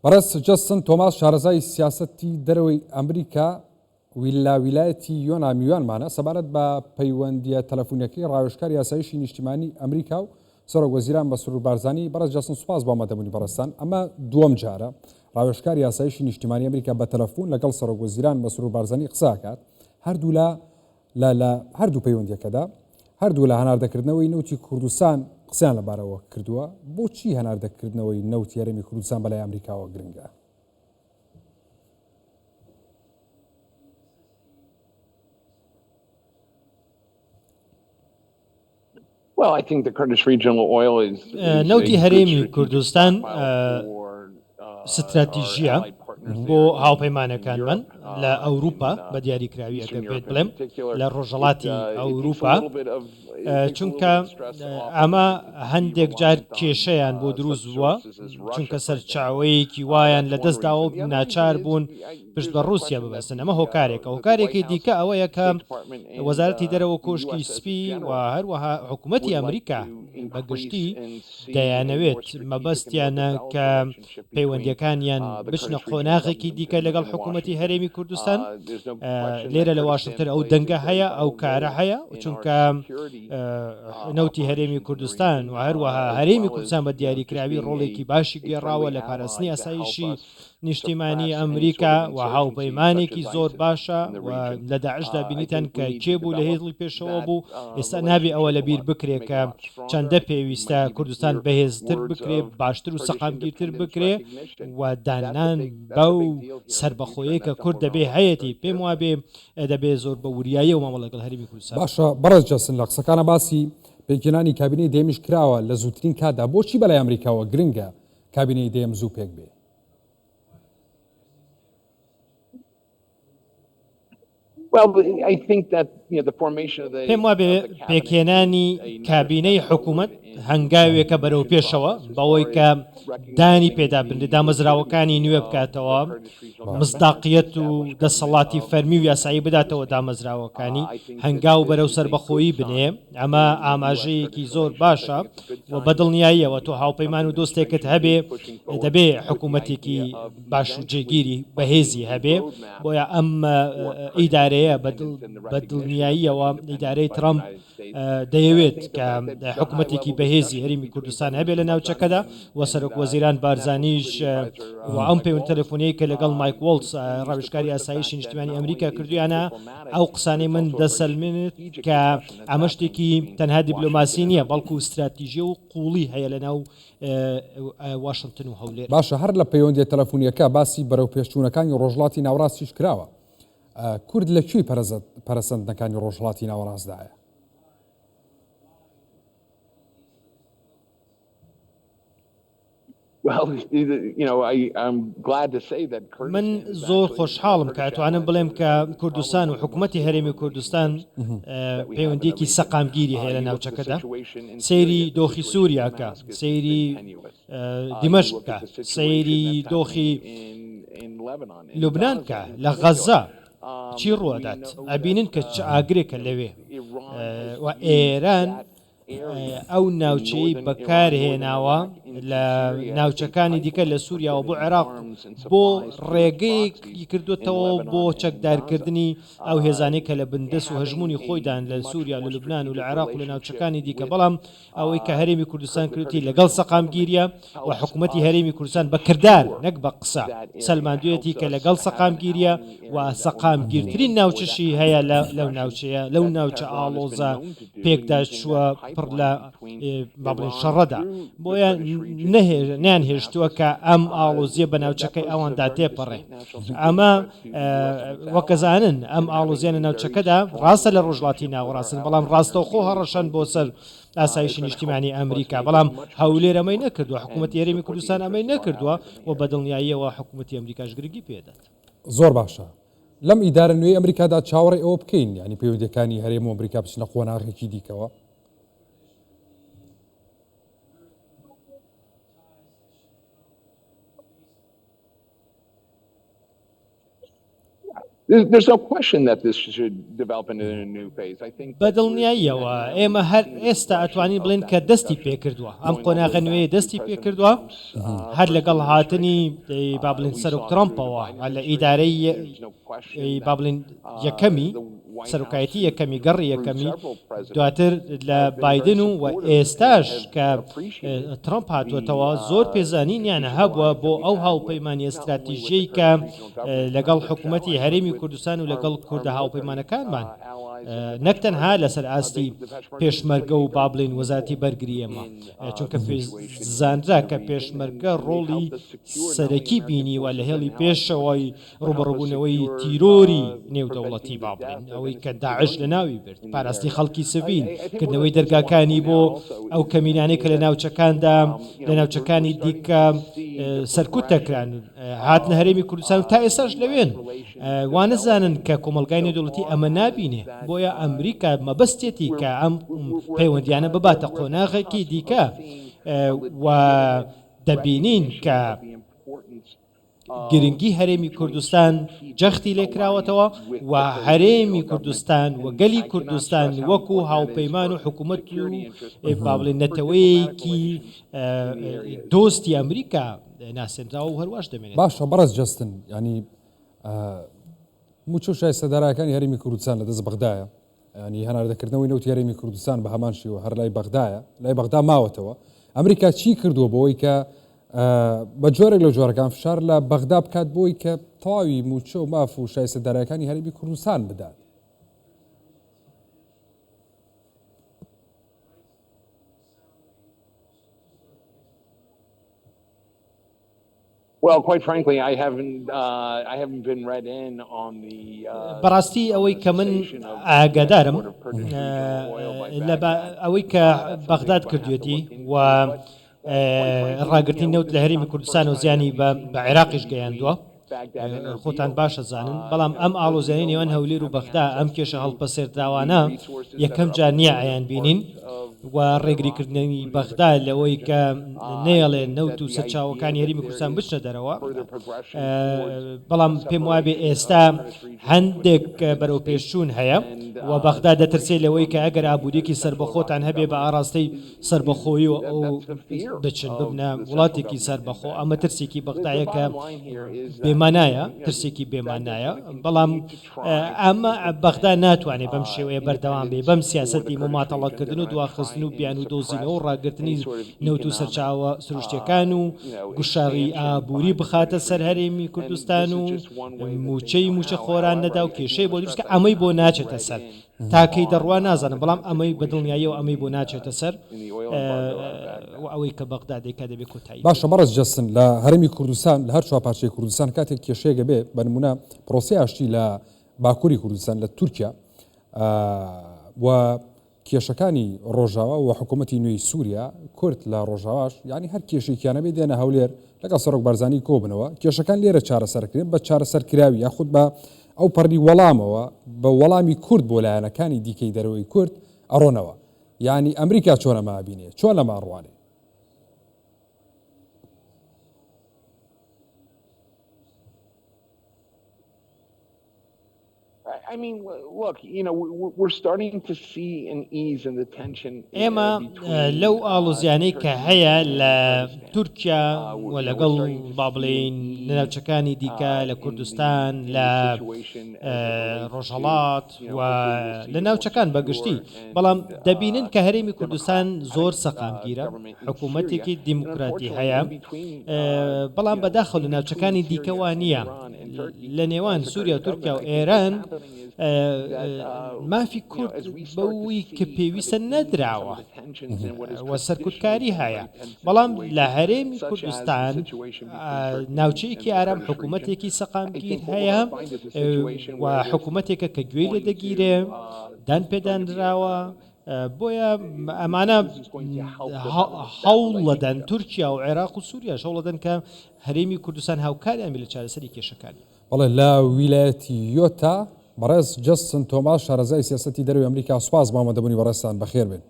بەڕێز جەستن تۆماس شارەزای سیاسەتی دەرەوەی ئەمریکا لە ویلایەتی یۆنا میوانمانە سەبارەت بە پەیوەندییە تەلەفونیەکەی ڕاوێژکاری ئاسایشی نیشتیمانی ئەمریکا و سەرۆک وەزیران مەسرور بارزانی. بەڕێز جەستن سوپاس بۆ ئامادەبوونی بەڕێزتان. ئەمە دووەم جارە ڕاوێژکاری ئاسایشی نیشتیمانی ئەمریکا بە تەلەفون لەگەڵ سەرۆک وەزیران مەسرور بارزانی قسە ئەکات. هەردوولا لە لە هەردوو پەیوەندیەکەدا هەردوو لە هەناردەکردنەوەی نەوتی کوردستان قسەیان لەبارەوە کردووە. بۆچی هەناردەکردنەوەی نەوتی هەرێمی کوردستان بەلای ئەمریکاوە گرنگە؟ نەوتی هەرێمی کوردستان ستراتیژییە بۆ هاوپەیمانەکانمان لە ئەوروپا بە دیاریکراوی ئەگەر پێت بڵێم لە ڕۆژهەڵاتی ئەوروپا چونکە ئەمە هەندێک جار کێشەیان بۆ دروست بووە چونکە سەرچاوەیەکی وایان لە دەستداوە و ناچار بوون پشت بە ڕووسیا ببەستن ئەمە هۆکارێکە هۆکارێکی دیکە ئەوەیە کە وەزارەتی دەرەوە کۆشکی سپی و هەروەها حکوومەتی ئەمریکا بە گشتی دەیانەوێت مەبەستیانە کە پەیوەندیەکانیان بچنە قۆناغێکی دیکە لەگەڵ حکوومەتی هەرێمی کوردستان لێرە لە واشنتن ئەو دەنگە هەیە ئەو کارە هەیە چونکە نەوتی هەرێمی کوردستان و هەروەها هەرێمی کوردستان بە دیاریکراوی ڕۆڵێکی باشی گێڕاوە لە پاراستنی ئاسایشی نیشتیمانی ئەمریکا و هاوپەیمانێکی زۆر باشە و لە داعشدا بینیتان کە کێ بوو لە هێڵی پێشەوە بوو ئێستا نابێ ئەوە لەبیر بکرێ کە چەندە پێویستە کوردستان بەهێزتر بکرێ باشتر و سەقامگیرتر بکرێ و داننان بەو سەربەخۆیەی کە کورد دەبێ هەیەتی پێم وابێ دەبێ زۆر بە وریاییەوە مامەڵە لەگەڵ هەرێمی کوردستان باشە بەڕێز جەسن لە قسەکانە باسی پێکهێنانی کابینەی دەیەمیش کراوە لە زووترین کاتدا بۆچی بەلای ئەمریکاوە گرنگە کابینەی دەیەم زوو پێک بێ؟ پێم وابێ پێکهێنانی کابینەی حکوومەت هەنگاوێکە بەرەو پێشەوە بەوەی کە دانی پێدا بنرێت دامەزراوەکانی نوێ بکاتەوە مزداقیەت و دەسەڵاتی فەرمی و یاسایی بداتەوە دامەزراوەکانی هەنگاو بەرەو سەربەخۆیی بنێ ئەمە ئاماژەیەکی زۆر باشە و بەدڵنیاییەوە تۆ هاوپەیمان و دۆستێکت هەبێ دەبێ حکوومەتێکی باش و جێگیری بەهێزی هەبێ بۆیە ئەم ئیدارەیە بە دڵنیاییەوە ئیدارەی ترەمپ دەیەوێت کە حکوومەتێکی بەهێزی هەرێمی کوردستان هەبێ لە ناوچەکەدا و سەرۆک وەزیران بارزانیش و ئەم پەیوەند تەلەفۆنیەی کە لەگەڵ مایک وۆڵتس ڕاوێژکاری ئاسایشی نیشتیمانی ئەمریکا کردویانە ئەو قسانەی من دەسەلمێنێت کە ئەمە شتێکی تەنها دیبلۆماسی نییە بەڵکو ستراتیژی و قوڵی هەیە لە ناو واشنتن و هەولێر. باشە هەر لە پەیوەندیە تەلەفونیەکە باسی بەرەوپێشچوونەکانی ڕۆژهەڵاتی ناوەڕاستیش کراوە. کورد لە کوێی پەرەسەندنەکانی ڕۆژهەڵاتی ناوەڕاستدایە؟ من زۆر خۆشحاڵم کە ئەتوانم بڵێم کە کوردستان و حکوومەتی هەرێمی کوردستان پەیوەندیەکی سەقامگیری هەیە لە ناوچەکەدا سەیری دۆخی سووریاکە سەیری دیمەشق بکە سەیری دۆخی لوبناان بکە لە غەزە چی ڕوەدات ئەبینن کە چ ئاگرێکە لەوێ و ئێران ئەو ناوچەی بەکارهێناوە لە ناوچەکانی دیکە لە سووریاوە بۆ عێراق بۆ ڕێگەیەکی کردوتەوە بۆ چەکدارکردنی ئەو هێزانەی کە لە بندەست و هەژمونی خۆیدان لە سووریا لە لوبناان و لە عێراق و لە ناوچەکانی دیکە بەڵام ئەوەی کە هەرێمی کوردستان کردوویەتی لەگەڵ سەقامگیرییە و حکوومەتی هەرێمی کوردستان بە کردار نەک بە قسە سەلماندوویەتی کە لەگەڵ سەقامگیرییە و سەقامگیرترین ناوچەشی هەیە لەو ناوچەیە لەو ناوچە ئاڵۆزە پێکداچووە پڕ لە با بڵێین شەڕەدا بۆیە نەیانهێشتووە کە ئەم ئاڵۆزییە بە ناوچەکەی ئەواندا تێپەڕێ ئەمە وەک ئەزانن ئەم ئاڵۆزییە لە ناوچەکەدا ڕاستە لە ڕۆژهەڵاتی ناوەڕاستن بەڵام ڕاستەوخۆ هەڕەشەن بۆ سەر ئاسایشی نیشتیمانی ئەمریکا بەڵام هەولێر ئەمەی نەکردووە حکوومەتی هەرێمی کوردستان ئەمەی نەکردووە و بە دڵنیاییەوە حکوومەتی ئەمریکاش گرنگی پێدات. زۆر باشە لەم ئیدارە نوێی ئەمریکادا چاوەڕێی ئەوە بکەین یانی پەیوەندیەکانی هەرێم و ئەمریکا بچنە قۆناغێکی دیکەوە؟ بە دڵنیاییەوە ئێمە هەر ئێستا ئەتوانین بڵێین کە دەستی پێکردووە، ئەم قۆناغە نوێیە دەستی پێکردووە هەر لەگەڵ هاتنی با بڵێین سەرۆک ترەمپەوە لە ئیدارەی با بڵێین یەکەمی سەرۆکایەتی یەکەمی گەڕی یەکەمی دواتر لە بایدن و و ئێستاش کە ترەمپ هاتووەتەوە زۆر پێزانینیان هەبووە بۆ ئەو هاوپەیمانیە ستراتیژیەی کە لەگەڵ حکوومەتی هەرێمی کوردستان و لەگەڵ کوردە هاوپەیمانەکانمان نەک تەنها لەسەر ئاستی پێشمەرگە و با بڵێین وەزارەتی بەرگری ئێمە چونکە زانرا کە پێشمەرگە ڕۆڵی سەرەکی بینیوە لە هێڵی پێشەوەی ڕووبەڕووبوونەوەی تیرۆری نێودەوڵەتی با بڵێین ئەوەی کە داعش لەناوی برد، پاراستنی خەڵکی سڤیل، کردنەوەی دەرگاکانی بۆ ئەو کەمینانەی کە لە ناوچەکاندا لە ناوچەکانی دیکە سەرکوت دەکران هاتنە هەرێمی کوردستان و تا ئێستاش لەوێن وانەزانن کە کۆمەڵگای نێودەوڵەتی ئەمە نابینێ بۆیە ئەمریکا مەبەستێتی کە ئەم پەیوەندیانە بباتە قۆناغێکی دیکە و دەبینین کە گرنگی هەرێمی کوردستان جەختی لێکراوەتەوە و هەرێمی کوردستان و گەلی کوردستان وەکو هاوپەیمان و حکوومەت و با بڵێن نەتەوەیەکی دۆستی ئەمریکا ناسێنراوە و هەرواش دەمێنێت. باشە بەڕێز جەستن یانی مووچە و شایستە دارایەکانی هەرێمی کوردستان لە دەست بەغدایە یانی هەناردەکردنەوەی نەوتی هەرێمی کوردستان بە هەمان شێوە هەر لای بەغدایە، لای بەغدا ماوەتەوە. ئەمریکا چی کردووە بۆی کە بە جۆرێک لە جۆرەکان فشار لە بەغدا بکات بۆی کە تەواوی مووچە و ماف و شایستە دارایەکانی هەرێمی کوردستان بدات؟ بەڕاستی ئەوەی کە من ئاگادارم لە ئەوەی کە بەغداد کردوێتی و ڕاگرتنی نەوت لە هەرێمی کوردستان و زیانی بە عێراقیش گەیاندووە خۆتان باشە زانن بەڵام ئەم ئاڵۆزیانی نێوان هەولێر و بەغدا ئەم کێشە هەڵپەسێردراوانە یەکەم جار نییە ئەیان بینین و ڕێگریکردنەوی بەغدا لەوەی کە نەیەڵێ نەوت و سەرچاوەکانی هەرێمی کوردستان بچنە دەرەوە، بەڵام پێم وابێ ئێستا هەندێک بەرەوپێشچوون هەیە و بەغدا دەترسێ لەوەی کە ئەگەر ئابووریەکی سەربەخۆتان هەبێ بە ئاراستەی سەربەخۆیی و ئەو بچن ببنە وڵاتێکی سەربەخۆ، ئەمە ترسێکی بەغدایە کە بێمانایە، ترسێکی بێمانایە، بەڵام ئەمە بەغدا ناتوانێت بەم شێوەیە بەردەوام بێت، بەم سیاسەتی موماتەڵەکردن و دواخستن و بیانوو دۆزینەوە و ڕاگرتنی نەوت و سەرچاوە سروشتییەکان و گوشاری ئابووری بخاتە سەر هەرێمی کوردستان و مووچەی مووچەخۆران نەدا و کێشەی بۆ دروست کە ئەمەی بۆ ناچێتە سەر. تا کەی دەڕوا نازانم، بەڵام ئەمەی بە دڵنیاییەوە ئەمەی بۆ ناچێتە سەر و ئەوەی کە بەغدا دەیکات دەبێت کۆتایی پێ باشە بەڕێز جەستن، لە هەرێمی کوردستان، لە هەر چوار پارچەی کوردستان کاتێک کێشەیەک ئەبێ، بە نموونە پرۆسەی ئاشتی لە باکووری کوردستان لە تورکیا و کێشەکانی ڕۆژاوا و حکوومەتی نوێی سووریا کورد لە ڕۆژاواش یعنی هەر کێشێکیانە بێ دێنە هەولێر لەگەڵ سەرۆک بارزانی کۆبنەوە کێشەکان لێرە چارەسەرکرێن بە چارەسەرکراوی یاخود بە ئەو پەڕی وەڵامەوە بە وەڵامی کورد بۆ لایەنەکانی دیکەی دەرەوەی کورد ئەڕۆنەوە یعنی ئەمریکا چۆن ئەمە ئەبینێ چۆن لەمە ئەڕوانێ؟ ئێمە لەو ئاڵۆزیانەی کە هەیە لە تورکیا و لەگەڵ با بڵێین لە ناوچەکانی دیکە لە کوردستان لە ڕۆژهەڵات و لە ناوچەکان بە گشتی بەڵام دەبینن کە هەرێمی کوردستان زۆر سەقامگیرە حکوومەتێکی دیموکراتی هەیە بەڵام بەداخەوە لە ناوچەکانی دیکە وا نییە لە نێوان سووریا و تورکیا و ئێران مافی کورد بەوەی کە پێویستە نەدراوە و سەرکوتکاری هەیە بەڵام لە هەرێمی کوردستان ناوچەیەکی ئارام حکوومەتێکی سەقامگیر هەیە و حکوومەتێکە کە گوێی لێ دەگیرێ دان پێدانراوە بۆیە ئەمانە هەوڵەدەن تورکیا و عێراق و سووریاش هەوڵەدەن کە هەرێمی کوردستان هاوکاریان بێت لە چارەسەری کێشەکانی. بەڵێ لە ویلایەتی یۆتا، بەڕێز جەستن تۆماس شارەزای سیاسەتی دەرەوەی ئەمریکا سوپاس بۆ ئامادەبوونی بەڕێزتان بەخێربێن.